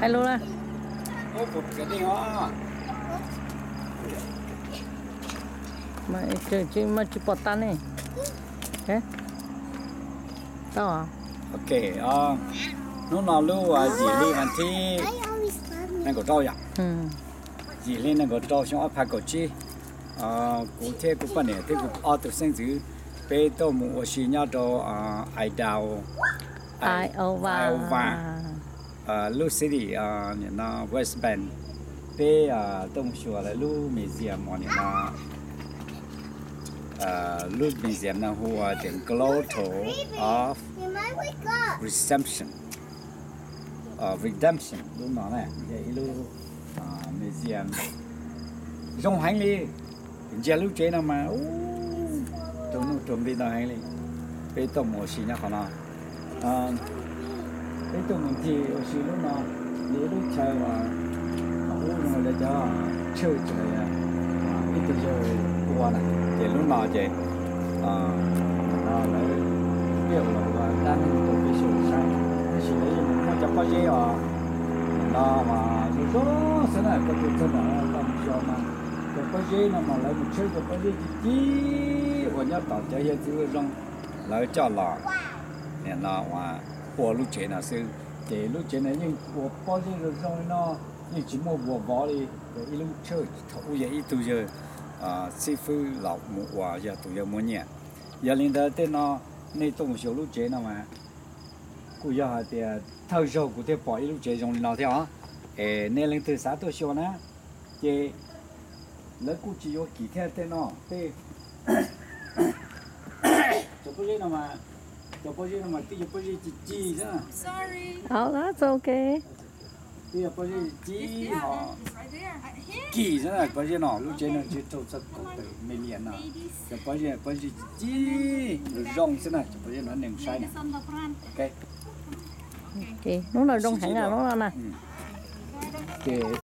Ai lub na. Mas tsis pom tag ne. Tau. Ok, hnub no lub yim hli vas thib nees nkaum rau yom. Yim hli nees nkaum rau xyoo ob phav kaum tsib. Kuv thiab kuv poj niam thiab kuv ob tug xeeb ntxwv, peb tuaj mus ua si nyob rau Idaho, Iowa, lub city, nim no West Bend. Peb tuaj mus xyuas lawv lub museum uas nim no, lub museum no hu ua tias Grotto of Redemption. Redemption lub no na yog ib lub museum zoo heev li. Ntsia lub tsev no mas ua rau nuj rau nqi ntau heev li. Peb tuaj mus ua si nyob qhov no. Peb tuaj mus ncig ua si lub no, yog ib lub chaw uas ub zoo li cov church ib tug yawg ua na, ces lub no ces lawv pib ua dab neeg rau peb sawv daws saib, tab sis lawv yeej muaj cov pob zeb os, nim no mas zoo zoo xwb na, koj tuaj txog no koj mus xyuas mas cov pob zeb no mas lawv mus tshawb cov pob zeb ci ci uas nyob tom cov yawg txiv zoo, lawv coj los nim no ua lub tsev no xwb. Ces lub tsev no yeej ua pob zeb zoo zoo li no, yeej tsis muaj vuas vov li. Yog ib lub church thaum ub yog ib tug yawg xib fwb los mus ua yog tus yawg muaj nyiaj. Yog li ntawd tej no nej tuaj mus xyuas lub tsev no mas kuj yog hais tias thawj zaug kuv thiaj pom ib lub tsev zoo li no thiab os. Es nej leej twg xav tuaj xyuas na, ces lawv kuj tsis yuav kim thiab tej no tej. Cov pob zeb no mas, cov pob zeb no mas twb yog pob zeb ci ci xwb. Twb yog pob zeb ci ci ho kim xwb na, pob zeb no lub tsev no ntshe raug txog kaum tawm million no. Cov pob zeb, pob zeb ci ci zoo xwb na, cov pob zeb no nej mus saib na. Ok. Hnub no zoo heev lub no na. Ces